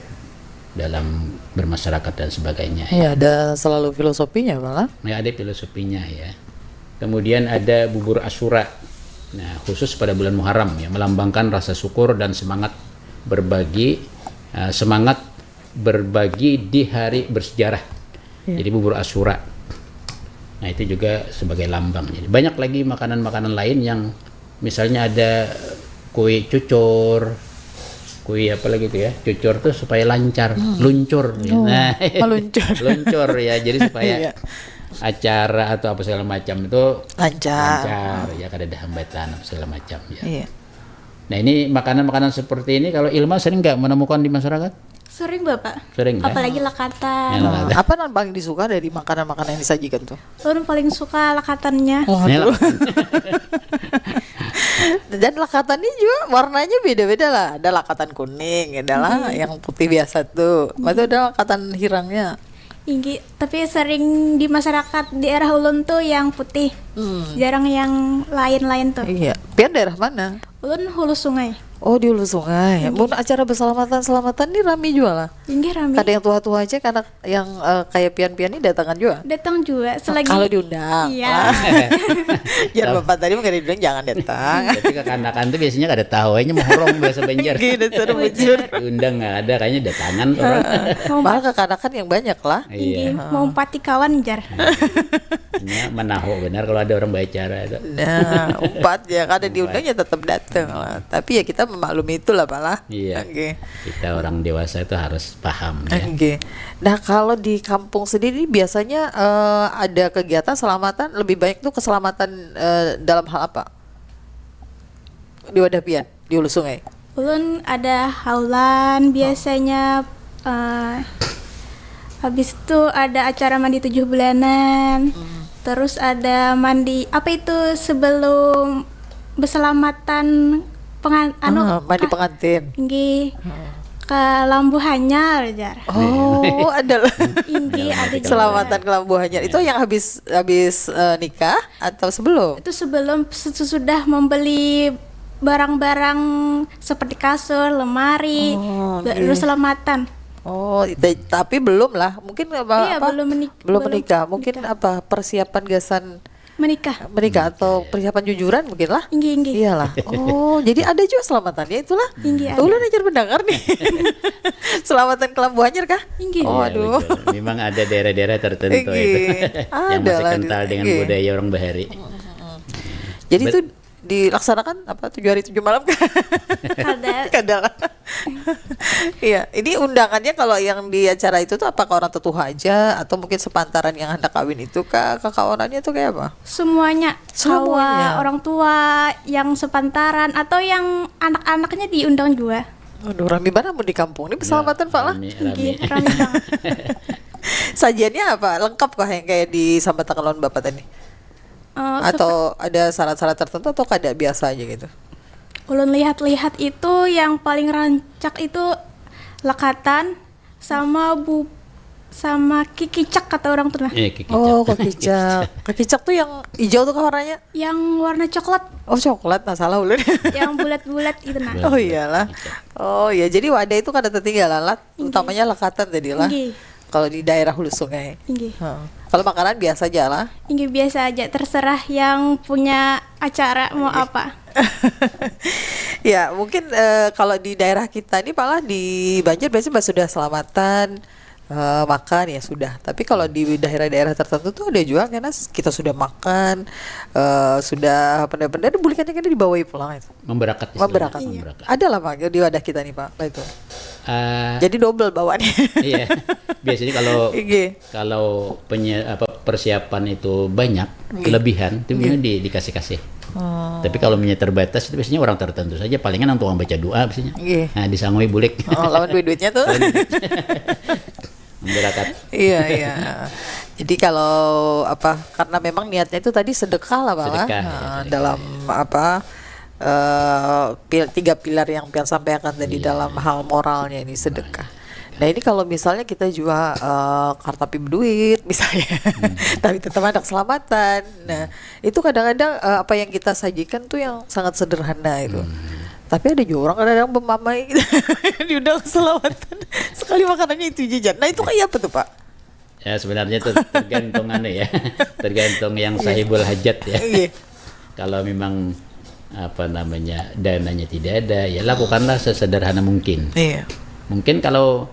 dalam bermasyarakat dan sebagainya. Ya, ada selalu filosofinya malah. Ya, ada filosofinya ya. Kemudian ada bubur Asyura. Nah, khusus pada bulan Muharram ya, melambangkan rasa syukur dan semangat berbagi, eh, semangat berbagi di hari bersejarah. Jadi bubur Asyura. Nah, itu juga sebagai lambang. Jadi banyak lagi makanan-makanan lain yang misalnya ada kue cucur, kue apa lagi itu ya? Cucur tuh supaya lancar, luncur. Nah, meluncur. Luncur ya. Jadi supaya Iya. acara atau apa segala macam itu Lancar. lancar ya, kada ada hambatan apa segala macam ya. Iya. Nah, ini makanan-makanan seperti ini kalau Ilma sering nggak menemukan di masyarakat? Sering, Bapak. Sering, kan? Apalagi lakatan. Ya, lakatan. Nah, apa yang paling disuka dari makanan-makanan ini sajikan tuh? Ulun paling suka lakatannya. Oh, Ini aduh. lakatan. Dan lakatan ini juga warnanya beda-beda lah. Ada lakatan kuning, ada lah yang putih biasa tuh. Itu ada lakatan hirangnya. Inggih, tapi sering di masyarakat daerah ulun tuh yang putih. Hmm. Jarang yang lain-lain tuh. Iya. Pian daerah mana? Ulun Hulu Sungai. Oh, di Hulu Sungai. Mun acara berselamatan-selamatan ini rame juga lah. Inggih, rame. Kada yang tua-tua aja, karena yang eh, kayak pian-pian ini datangan juga. Datang juga selagi Kalau diundang. Iya. Biar bapak tadi mungkin diundang, jangan datang. Tapi kekanakan tuh biasanya kada tahu aja mau horong bahasa Banjar. Gini, dasar bujur. Diundang nggak ada, kayaknya datangan orang. Malah kekanakan yang banyak lah. Inggih, Iya. mau pati kawan, jar. Ya, menahu benar kalau ada orang bicara itu. Nah, umpat ya, kada diundang ya tetap datang lah. Tapi ya kita memaklumi itulah, Pak lah. Iya. Oke. Kita orang dewasa itu harus paham ya. Oke. Nah, kalau di kampung sendiri biasanya eh, ada kegiatan selamatan, lebih banyak tuh keselamatan eh, dalam hal apa? Di wadah pian, di Hulu Sungai. Ulun ada haulan biasanya, eh, habis itu ada acara mandi tujuh bulanan. Terus ada mandi apa itu sebelum berselamatan pengan anu Ah, mandi ah, pengantin. Inggih. Ke Lambu Hanyar, jar. Oh, ada lah. Inggih, ada juga. Selamatan ke Lambu Hanyar. Itu yang habis habis eh, nikah atau sebelum? Itu sebelum sesudah membeli barang-barang seperti kasur, lemari, Oh, ba- iya. Berselamatan. Oh, te- tapi belum lah. Mungkin apa? Iya, apa? Belum menik- Belum belum menikah. Mungkin menikah. Apa, persiapan gasan Menikah. Menikah atau persiapan jujuran mungkin lah. Inggih, inggih. Iyalah. Oh, jadi ada juga selamatannya itulah. Inggih, ada. Ulun ajar mendengar nih. Selamatan ke Lambu Hanyar kah? Inggih. Oh, Ya, aduh. Betul. Memang ada daerah-daerah tertentu Inggih. itu yang Ada masih lah, kental dengan inggih. Budaya orang bahari. Jadi Bet- itu dilaksanakan apa, tujuh hari tujuh malam kah? Kada. Kada lah. Iya, ini undangannya kalau yang di acara itu tuh apakah orang tetuha aja atau mungkin sepantaran yang hendak kawin itu kah, kakawanannya tuh kayak apa? Semuanya. Semuanya. Hawa, orang tua, yang sepantaran atau yang anak-anaknya diundang juga. Aduh, rame banget mun di kampung ini persahabatan, Pak lah. Rame, Inggih, rame. Rame banget. Sajiannya apa? Lengkap kah yang kayak disampaikan lawan Bapak tadi? Eh, Atau ada syarat-syarat tertentu atau kada, biasa aja gitu? Ulun lihat-lihat itu yang paling rancak itu lekatan sama bu sama kikicak kata orang tuh nah. Eh, kikicak. Oh, kekicak. Kekicak tuh yang hijau tuh kah warnanya? Yang warna coklat, Oh, coklat, nah salah ulun. Yang bulat-bulat gitu nah. Oh iyalah. Oh iya, jadi wadah itu kada tertinggalan lah, utamanya lekatan tadi lah. Inggih. Kalau di daerah Hulu Sungai. Inggih. Heeh. Kalau makanan biasa aja lah. Inggih, biasa aja, terserah yang punya acara mau apa. Ya, mungkin eh, kalau di daerah kita ini, Pak lah, di Banjar biasanya sudah selamatan, eh, makan ya sudah. Tapi kalau di daerah-daerah tertentu tuh ada juga kan, kita sudah makan, eh, sudah benda-benda, bulikannya kan dibawai pulang itu. Memberakat istilahnya. Memberakat. Ada lah, Pak, di wadah kita nih, Pak, itu. Eh, Jadi double bawaannya. Iya. Biasanya kalau Inggih. kalau penye, apa, persiapan itu banyak, kelebihan itu biasanya di, dikasih-kasih. Oh. Tapi kalau punya terbatas itu biasanya orang tertentu saja, palingan orang tukang baca doa biasanya. Inggih. Nah, disangui bulik. Oh, lawan duit-duitnya tuh. Memberakat. Iya, iya. Jadi kalau apa, karena memang niatnya itu tadi sedekah lah, Pak, lah. Sedekah, ya, Nah, sedekah, dalam apa, eh, pil- tiga pilar yang pian sampaikan tadi Iya. dalam hal moralnya ini, sedekah. Nah, ini kalau misalnya kita juga eh, kartapi berduit misalnya, tapi tetap ada keselamatan. Nah, itu kadang-kadang eh, apa yang kita sajikan tuh yang sangat sederhana itu. Tapi ada juga orang kadang-kadang bemamai gitu, diundang keselamatan, sekali makanannya itu jajan. Nah, itu kayak apa tuh, Pak? Ya, sebenarnya itu tergantung anu ya, tergantung yang sahibul hajat ya. Iya. Kalau memang apa namanya, dananya tidak ada, ya lakukanlah sesederhana mungkin. Iya. Mungkin kalau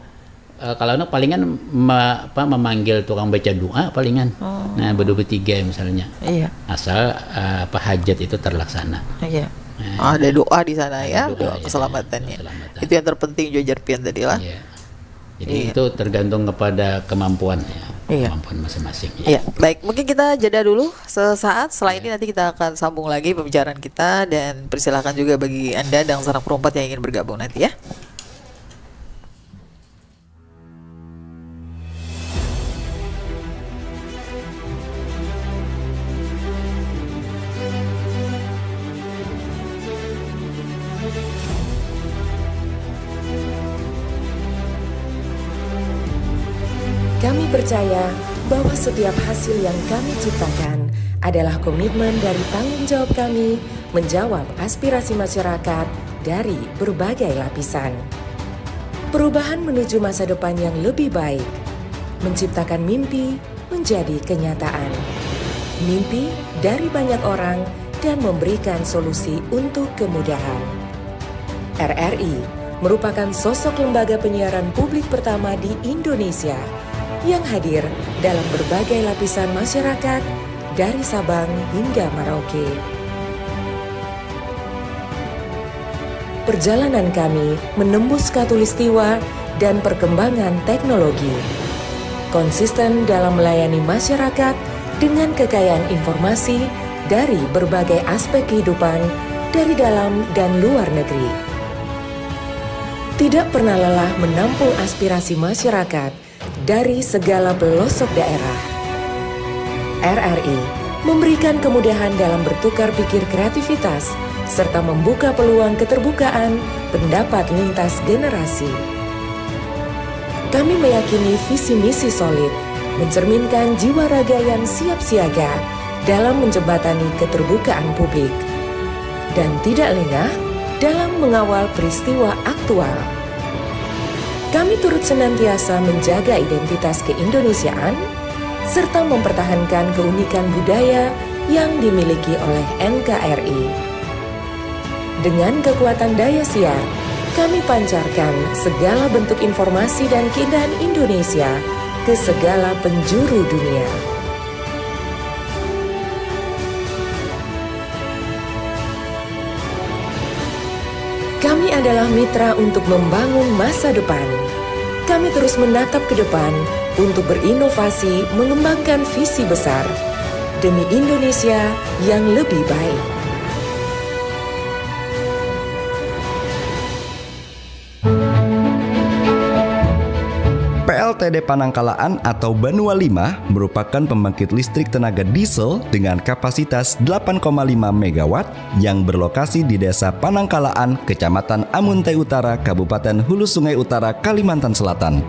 eh, kalau anak palingan me- apa, memanggil tukang baca doa palingan. Nah, berdua bertiga misalnya. Iya. Asal eh, apa, hajat itu terlaksana. Iya. Ada doa di sana ya, Doa, doa ya, keselamatannya. Keselamatan. Itu yang terpenting, ujar pian tadi lah. Iya. Jadi Iya. Itu tergantung kepada kemampuan ya, Iya. Kemampuan masing-masing. Ya, baik. Mungkin kita jeda dulu sesaat. Setelah ini nanti kita akan sambung lagi pembicaraan kita, dan persilakan juga bagi Anda dan sanak perumpat yang ingin bergabung nanti ya. Kami percaya bahwa setiap hasil yang kami ciptakan adalah komitmen dari tanggung jawab kami menjawab aspirasi masyarakat dari berbagai lapisan. Perubahan menuju masa depan yang lebih baik, menciptakan mimpi menjadi kenyataan. Mimpi dari banyak orang dan memberikan solusi untuk kemudahan. R R I merupakan sosok lembaga penyiaran publik pertama di Indonesia yang hadir dalam berbagai lapisan masyarakat dari Sabang hingga Merauke. Perjalanan kami menembus khatulistiwa dan perkembangan teknologi. Konsisten dalam melayani masyarakat dengan kekayaan informasi dari berbagai aspek kehidupan dari dalam dan luar negeri. Tidak pernah lelah menampung aspirasi masyarakat dari segala pelosok daerah. R R I memberikan kemudahan dalam bertukar pikir kreativitas serta membuka peluang keterbukaan pendapat lintas generasi. Kami meyakini visi misi solid mencerminkan jiwa raga yang siap siaga dalam menjembatani keterbukaan publik dan tidak lengah dalam mengawal peristiwa aktual. Kami turut senantiasa menjaga identitas keindonesiaan serta mempertahankan keunikan budaya yang dimiliki oleh N K R I. Dengan kekuatan daya siar, kami pancarkan segala bentuk informasi dan keindahan Indonesia ke segala penjuru dunia. Kami adalah mitra untuk membangun masa depan. Kami terus menatap ke depan untuk berinovasi, mengembangkan visi besar demi Indonesia yang lebih baik. P L T D Panangkalaan atau Banua lima merupakan pembangkit listrik tenaga diesel dengan kapasitas delapan koma lima megawatt yang berlokasi di Desa Panangkalaan, Kecamatan Amuntai Utara, Kabupaten Hulu Sungai Utara, Kalimantan Selatan.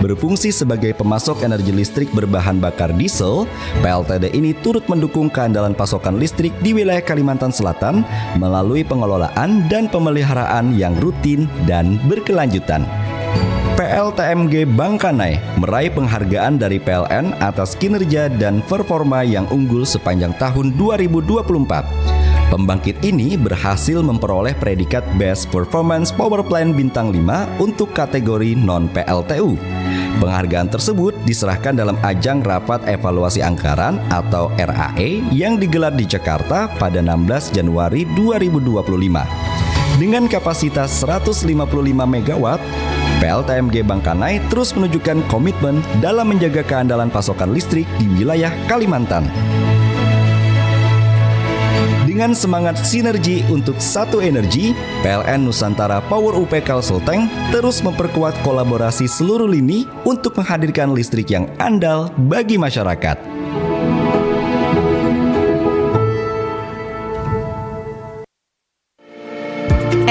Berfungsi sebagai pemasok energi listrik berbahan bakar diesel, P L T D ini turut mendukung keandalan pasokan listrik di wilayah Kalimantan Selatan melalui pengelolaan dan pemeliharaan yang rutin dan berkelanjutan. P L T M G Bangkanai meraih penghargaan dari P L N atas kinerja dan performa yang unggul sepanjang tahun dua ribu dua puluh empat. Pembangkit ini berhasil memperoleh predikat Best Performance Power Plant Bintang lima untuk kategori non P L T U. Penghargaan tersebut diserahkan dalam ajang rapat evaluasi anggaran atau R A E yang digelar di Jakarta pada enam belas Januari dua ribu dua puluh lima. Dengan kapasitas seratus lima puluh lima megawatt, P L T M G Bangkanai terus menunjukkan komitmen dalam menjaga keandalan pasokan listrik di wilayah Kalimantan. Dengan semangat sinergi untuk satu energi, P L N Nusantara Power U P Kalsel Tank terus memperkuat kolaborasi seluruh lini untuk menghadirkan listrik yang andal bagi masyarakat.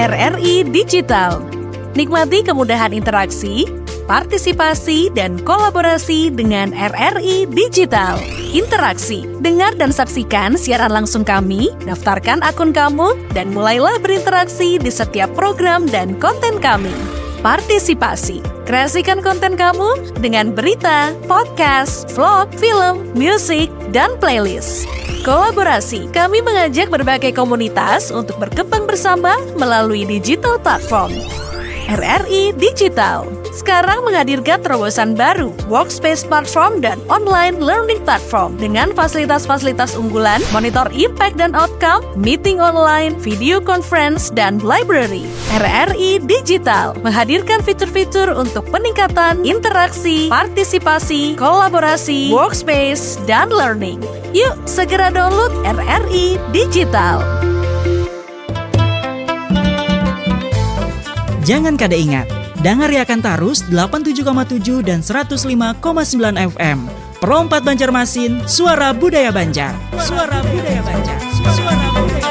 R R I Digital. Nikmati kemudahan interaksi, partisipasi, dan kolaborasi dengan R R I Digital. Interaksi, dengar dan saksikan siaran langsung kami, daftarkan akun kamu, dan mulailah berinteraksi di setiap program dan konten kami. Partisipasi, kreasikan konten kamu dengan berita, podcast, vlog, film, musik, dan playlist. Kolaborasi, kami mengajak berbagai komunitas untuk berkembang bersama melalui digital platform. R R I Digital sekarang menghadirkan terobosan baru, Workspace Platform dan Online Learning Platform dengan fasilitas-fasilitas unggulan, monitor impact dan outcome, meeting online, video conference, dan library. R R I Digital menghadirkan fitur-fitur untuk peningkatan interaksi, partisipasi, kolaborasi, workspace, dan learning. Yuk, segera download R R I Digital. Jangan kada ingat, dangariakan tarus delapan tujuh koma tujuh dan seratus lima koma sembilan F M. Pro empat Banjarmasin, suara budaya Banjar. Suara budaya Banjar. Suara budaya Banjar.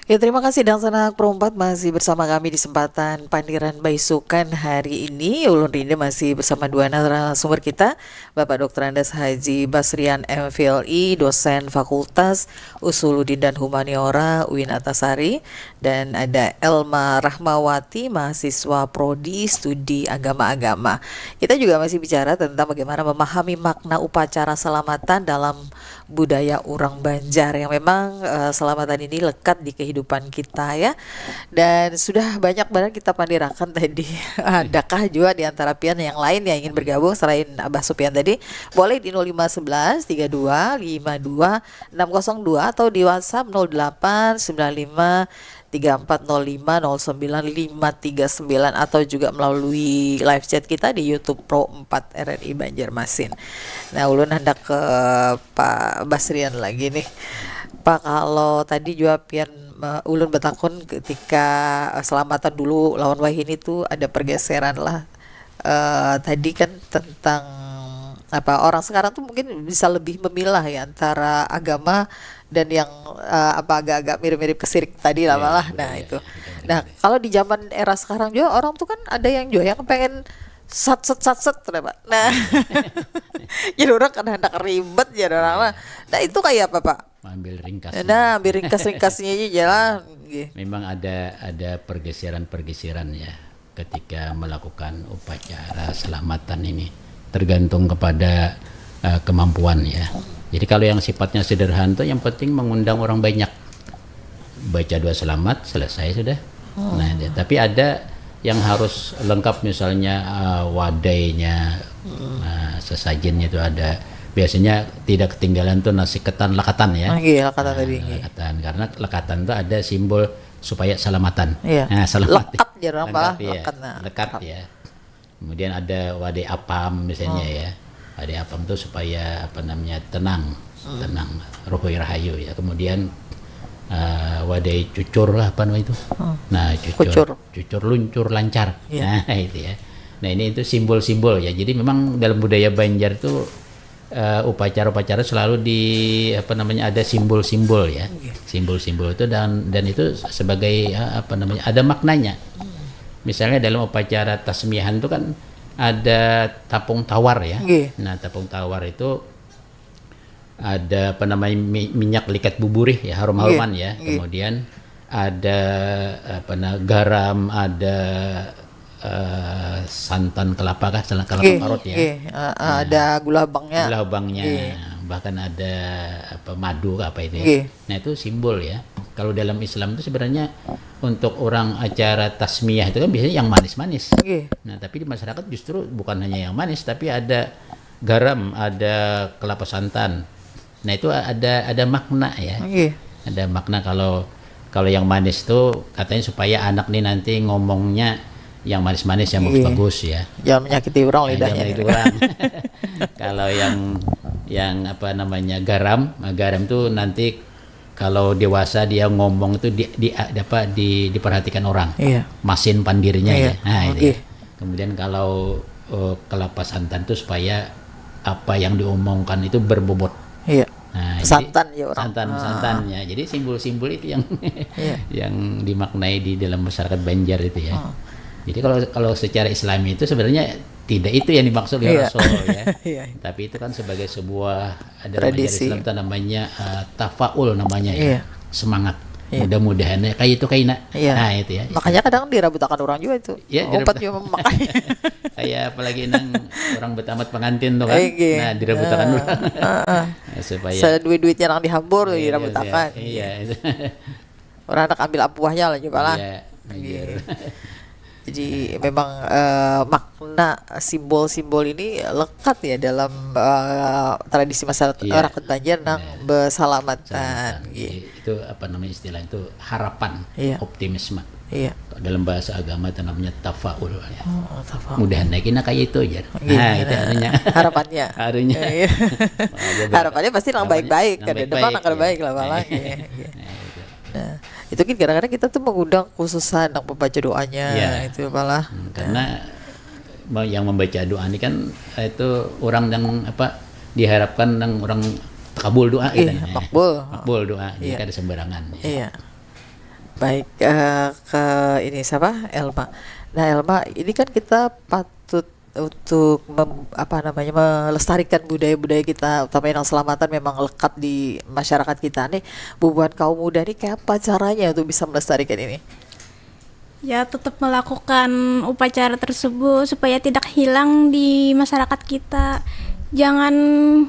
Ya, terima kasih Dangsanak Pro empat masih bersama kami di sempatan Pandiran Baisukan hari ini. Ulun Rinda masih bersama dua narasumber kita, Bapak Doktor Andes Haji Basrian M Fil I, dosen Fakultas Usuluddin dan Humaniora U I N Antasari, dan ada Elma Rahmawati, mahasiswa Prodi Studi Agama-Agama. Kita juga masih bicara tentang bagaimana memahami makna upacara salamatan dalam budaya urang Banjar yang memang uh, salamatan ini lekat di kehidupan kita ya. Dan sudah banyak banget kita pandirakan tadi. Adakah juga di antara pian yang lain yang ingin bergabung selain Abah Supian tadi? Boleh di nol lima sebelas tiga dua lima dua enam kosong dua atau di WhatsApp nol delapan sembilan lima tiga empat nol lima nol sembilan lima tiga sembilan atau juga melalui live chat kita di YouTube Pro empat R R I Banjarmasin. Nah, ulun hendak ke Pak Basrian lagi nih. Pak, kalau tadi juga pian uh, ulun betakun ketika uh, selamatan dulu lawan wahini tuh ada pergeseran lah. Uh, tadi kan tentang apa orang sekarang tuh mungkin bisa lebih memilah ya antara agama dan yang uh, apa agak-agak mirip-mirip kesirik tadi lah malah. Nah, itu. Nah, kalau di zaman era sekarang juga orang tuh kan ada yang juga yang pengen sat set sat set, kenapa? Nah, jadi orang kan hendak ribet ya orang lah. Nah, itu kayak apa, Pak? Ambil ringkas. Nah, ambil ringkas-ringkasnya aja jalan. Memang ada ada pergeseran-pergeseran ya ketika melakukan upacara selamatan ini, tergantung kepada uh, kemampuan ya. Jadi kalau yang sifatnya sederhana tuh yang penting mengundang orang banyak, baca doa selamat, selesai sudah. Oh. Nah, ya, tapi ada yang harus lengkap, misalnya uh, wadainya, uh, sesajennya itu ada. Biasanya tidak ketinggalan tuh nasi ketan lekatan ya. Oh, iya, lekatan nah, tadi. Lekatan, karena lekatan tuh ada simbol supaya salamatan. Iya. Nah, selamat. Lekat ya, lengkap, ya. Lekat, nah. Lekat ya. Kemudian ada wadai apam misalnya oh. ya. Wadai apam tuh supaya apa namanya tenang, hmm. tenang, ruhui rahayu ya. Kemudian uh, wadai cucur lah apa namanya itu. Hmm. Nah, cucur, cucur, cucur luncur lancar. Iya. Nah, itu ya. Nah, ini itu simbol-simbol ya. Jadi memang dalam budaya Banjar tuh uh, upacara-upacara selalu di apa namanya ada simbol-simbol ya. Simbol-simbol itu dan dan itu sebagai uh, apa namanya ada maknanya. Misalnya dalam upacara tasmiahan itu kan ada tapung tawar ya. Nah, tapung tawar itu ada apa namanya minyak likat buburih ya, harum-haruman ya. Kemudian ada apa nah garam, ada uh, santan kelapa kah, santan kelapa parut ya. Uh, uh, ada gula abangnya. Gula abangnya. Bahkan ada apa madu kah apa itu ya. Nah, itu simbol ya. Kalau dalam Islam itu sebenarnya untuk orang acara tasmiyah itu kan biasanya yang manis-manis. Nah, tapi di masyarakat justru bukan hanya yang manis, tapi ada garam, ada kelapa santan. Nah, itu ada ada makna ya. Ada makna kalau kalau yang manis tuh katanya supaya anak nih nanti ngomongnya yang manis-manis yang bagus-bagus ya. Jangan menyakiti orang lidahnya. Jangan menyakiti orang. Kalau yang yang apa namanya, garam. Nah, garam tuh nanti kalau dewasa dia ngomong itu di, di, di apa di, diperhatikan orang. Iya. Masin pandirnya Iya. Ya. Nah, itu. Oke. Ya. Kemudian kalau eh, kelapa santan tuh supaya apa yang diomongkan itu berbobot. Iya. Nah, jadi Santan ya orang. Santan, Ah. Santannya. Jadi simbol-simbol itu yang Iya. yang dimaknai di dalam masyarakat Banjar itu ya. Hmm. Jadi kalau kalau secara Islami itu sebenarnya tidak itu yang dimaksud oleh Iya. Rasul ya. Iya. Tapi itu kan sebagai sebuah ada Tradisi. Islam itu namanya eh, tafaul namanya ya. Iya. Semangat. Iya. Mudah-mudahan ya kayak itu kaina. Iya. Nah, itu ya. Makanya kadang dirabutakan orang juga itu. Ya, Obat dirabut- juga memakai. Kayak apalagi nang orang bertamat pengantin tuh kan. Iya. Nah, dirabutakan Nah, orang. ah, ah. Nah, supaya Seduit-duitnya orang dihambur Iya, dirabutakan. Iya, iya. Orang anak ambil apuahnya lah coba lah. Iya, Iya. iya. Jadi memang eh, makna simbol-simbol ini lekat ya dalam eh, tradisi masyarakat Iya. rakyat Banjar nang Iya. bersalamatan. Salamatan. Gitu. Jadi, itu apa namanya istilahnya itu harapan, Iya. Optimisme. Iya. Dalam bahasa agama itu namanya tafaul. Ya. Oh, tafaul. Mudahan lagi nak kayak itu aja. Iya. Nah, itu artinya. Harapannya. Artinya. Iya. Ada Harapannya pasti nang harapannya baik-baik nang kan. baik-baik, Depan nang kada iya. baik lah malah. Iya. Iya, iya. Nah, itu. Nah, itu kan kadang-kadang kita tuh mengundang khususan nang pembaca doanya Iya. itu malah. Hmm, karena me- yang membaca doa ini kan itu orang yang apa diharapkan yang orang kabul doa gitu. Iya, makbul. Makbul doa, jadi Iya. kada sembarangan. Iya. Baik, eh, ke ini siapa? Elma. Nah, Elma, ini kan kita patut untuk mem- apa namanya melestarikan budaya-budaya kita, utama yang selamatan memang lekat di masyarakat kita nih. Bubuhan kaum muda nih kayak apa caranya untuk bisa melestarikan ini? Ya, tetap melakukan upacara tersebut supaya tidak hilang di masyarakat kita. Jangan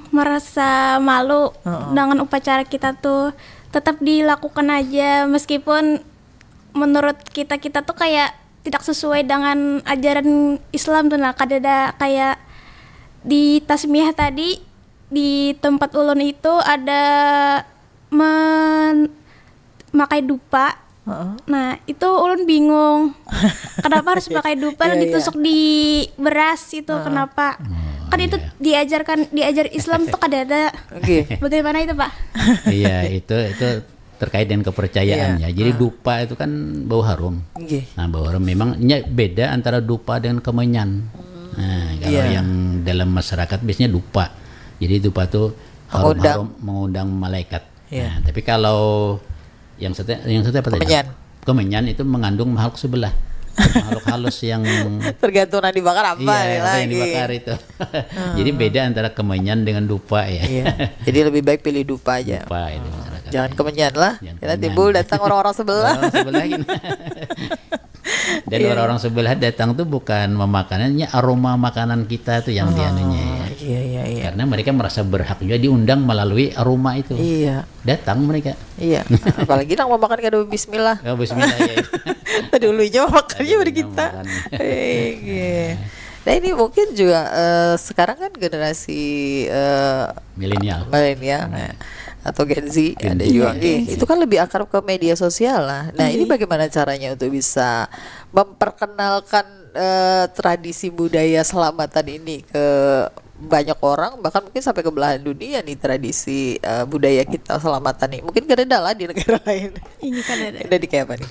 merasa malu Heeh. dengan upacara kita tuh. Tetap dilakukan aja meskipun menurut kita kita tuh kayak tidak sesuai dengan ajaran Islam tuh. Nah, kadada kayak di tasmiyah tadi di tempat ulun itu ada men makai dupa. Heeh. Nah, itu ulun bingung. Kenapa harus pakai dupa Iya, dan iya. Ditusuk di beras itu? Kenapa? Oh, Kan itu iya. Diajarkan diajar Islam tuh kada ada. Oke. Bagaimana itu, Pak? Iya, itu itu terkait dengan kepercayaan Iya. Ya. Jadi Ah. dupa itu kan bau harum. Oke. Nah, bau harum memangnya beda antara dupa dengan kemenyan. Nah, kalau Iya. Yang dalam masyarakat biasanya dupa. Jadi dupa tuh Mengundang. Harum-harum mengundang malaikat. Iya. Nah, tapi kalau yang satu yang satu apa tadi? Kemenyan. Kemenyan itu mengandung makhluk sebelah. Makhluk halus yang Tergantung yang dibakar apa iya, ya apa yang lagi. Dibakar itu. Jadi beda antara kemenyan dengan dupa ya. Iya. Jadi lebih baik pilih dupa aja. Dupa itu masyarakat. Jangan kemenyan lah. Jangan Karena kemenyan. Timbul datang orang-orang sebelah. Orang sebelah gitu. Dan Iya. Orang-orang sebelah datang tuh bukan memakanannya, aroma makanan kita tuh yang Oh, dianunya ya. Iya, iya, iya. Karena mereka merasa berhak juga diundang melalui aroma itu. Iya. Datang mereka. Iya. Apalagi nang memakan kada bismillah. Oh, bismillah ya. Dulunya makannya Dulunya pada kita. makan. Iya. Nah, ini mungkin juga eh, sekarang kan generasi eh, Milenial. milenial eh, atau Gen Z Gen ada Z. juga. Iya, Ih, Gen Z. Itu kan lebih akrab ke media sosial lah. Nah, ini Iya. Bagaimana caranya untuk bisa memperkenalkan eh, tradisi budaya selamatan ini ke banyak orang, bahkan mungkin sampai ke belahan dunia nih tradisi eh, budaya kita selamatan nih. Mungkin kada ada lah di negara lain. Ini kan ada. Ada di kayak apa nih?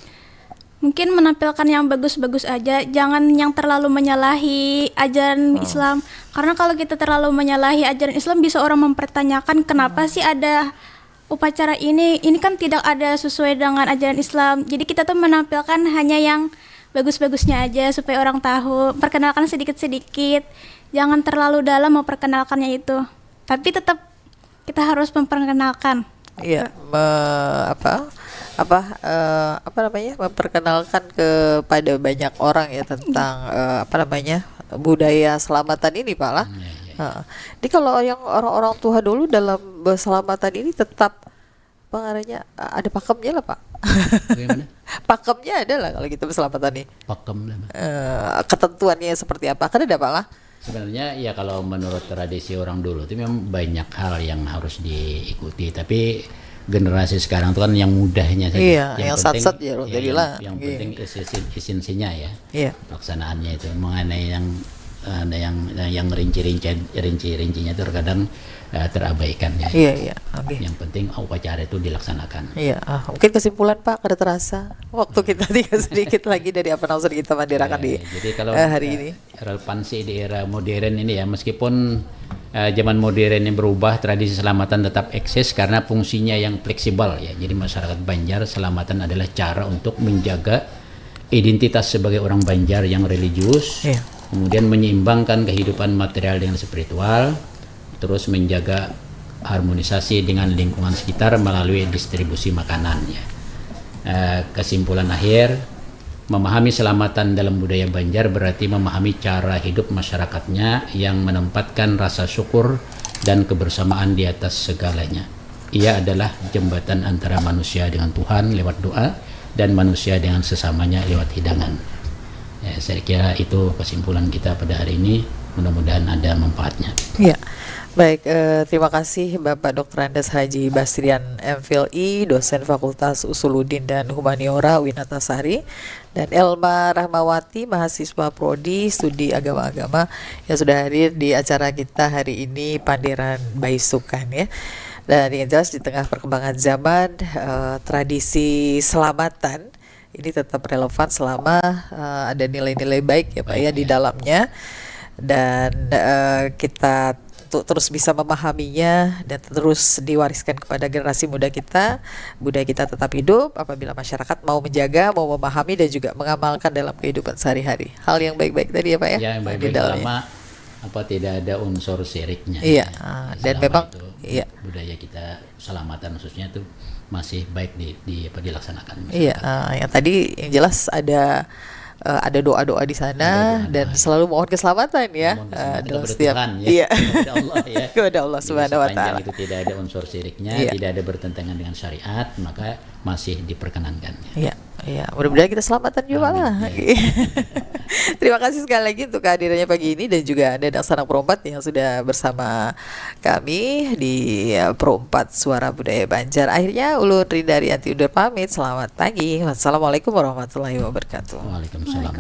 Mungkin menampilkan yang bagus-bagus aja, jangan yang terlalu menyalahi ajaran Hmm. Islam. Karena kalau kita terlalu menyalahi ajaran Islam, bisa orang mempertanyakan kenapa sih ada upacara ini. Ini kan tidak ada sesuai dengan ajaran Islam. Jadi kita tuh menampilkan hanya yang bagus-bagusnya aja supaya orang tahu. Perkenalkan sedikit-sedikit. Jangan terlalu dalam memperkenalkannya itu. Tapi tetap kita harus memperkenalkan. Iya, me- apa apa eh, apa namanya memperkenalkan kepada banyak orang ya tentang eh, apa namanya budaya selamatan ini, Pak lah. Iya, iya. Heeh. Jadi kalau yang orang-orang tua dulu dalam berselamatan ini tetap pengarahnya eh, ada pakemnya lah, Pak. Bagaimana? Pakemnya ada lah kalau kita berselamatan nih. Pakem lah. Mbak. Eh, ketentuannya seperti apa? Kan ada, Pak lah. Sebenarnya ya kalau menurut tradisi orang dulu itu memang banyak hal yang harus diikuti, tapi generasi sekarang itu kan yang mudahnya saja. Iya, yang sat-sat ya, ya, jadi yang, lah. Yang Iya. Penting isi- isi- esensinya ya, Iya. Pelaksanaannya itu mengenai yang ada yang yang rinci-rinci rinci-rincinya terkadang uh, terabaikan ya. Iya, iya. Oke. Yang penting upacara itu dilaksanakan. Iya, ah, mungkin kesimpulan Pak, kada terasa waktu kita tinggal sedikit lagi dari apa yang sudah kita pandirakan di Ya, jadi kalau eh, hari uh, ini. Relevansi di era modern ini ya, meskipun uh, zaman modern ini berubah, tradisi selamatan tetap eksis karena fungsinya yang fleksibel ya. Jadi masyarakat Banjar, selamatan adalah cara untuk menjaga identitas sebagai orang Banjar yang religius, Iya. kemudian menyeimbangkan kehidupan material dengan spiritual, terus menjaga harmonisasi dengan lingkungan sekitar melalui distribusi makanan ya. Eh, kesimpulan akhir, memahami selamatan dalam budaya Banjar berarti memahami cara hidup masyarakatnya yang menempatkan rasa syukur dan kebersamaan di atas segalanya. Ia adalah jembatan antara manusia dengan Tuhan lewat doa dan manusia dengan sesamanya lewat hidangan. Ya, saya kira itu kesimpulan kita pada hari ini. Mudah-mudahan ada manfaatnya. Ya, baik. Eh, terima kasih Bapak Doktor Andes Haji Bastrian M.Phil.I, dosen Fakultas Usuluddin dan Humaniora Winatasari, dan Elma Rahmawati, mahasiswa Prodi Studi Agama-Agama yang sudah hadir di acara kita hari ini, Pandiran Baisukan ya. Dan yang jelas di tengah perkembangan zaman, eh, tradisi selamatan ini tetap relevan selama eh, ada nilai-nilai baik ya Pak ya Baik, di ya. dalamnya, dan eh, kita tu- terus bisa memahaminya dan terus diwariskan kepada generasi muda kita. Budaya kita tetap hidup apabila masyarakat mau menjaga, mau memahami, dan juga mengamalkan dalam kehidupan sehari-hari. Hal yang baik-baik tadi ya Pak ya, Ya, yang di baik-baik dalamnya. Selama apa tidak ada unsur syiriknya. Iya, Ya, ah, dan selama memang itu iya. Budaya kita selamatan khususnya itu masih baik di, di apa dilaksanakan. Iya, eh, yang tadi yang jelas ada eh, ada doa-doa di sana Ada doa-doa. Dan selalu mohon keselamatan ya, Mohon eh, keselamatan dalam kepada setiap Tuhan, ya. Iya. Kepada Allah, ya. Kepada Allah Jadi, Subhanahu wa sepanjang Taala. Itu tidak ada unsur syiriknya, Iya. Tidak ada bertentangan dengan syariat, maka masih diperkenankan. Iya, iya. Mudah-mudahan kita selamatan juga Amin, lah. ya. Terima kasih sekali lagi untuk kehadirannya pagi ini dan juga Anda Dangsana Perompat yang sudah bersama kami di eh, Perompat Suara Budaya Banjar. Akhirnya ulun Rinda Arianti undur pamit. Selamat pagi. Wassalamualaikum warahmatullahi wabarakatuh. Waalaikumsalam.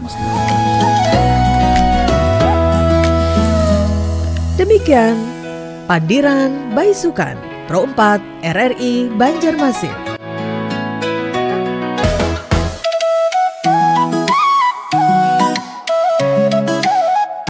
Demikian Pandiran Baisukan Pro empat R R I Banjarmasin.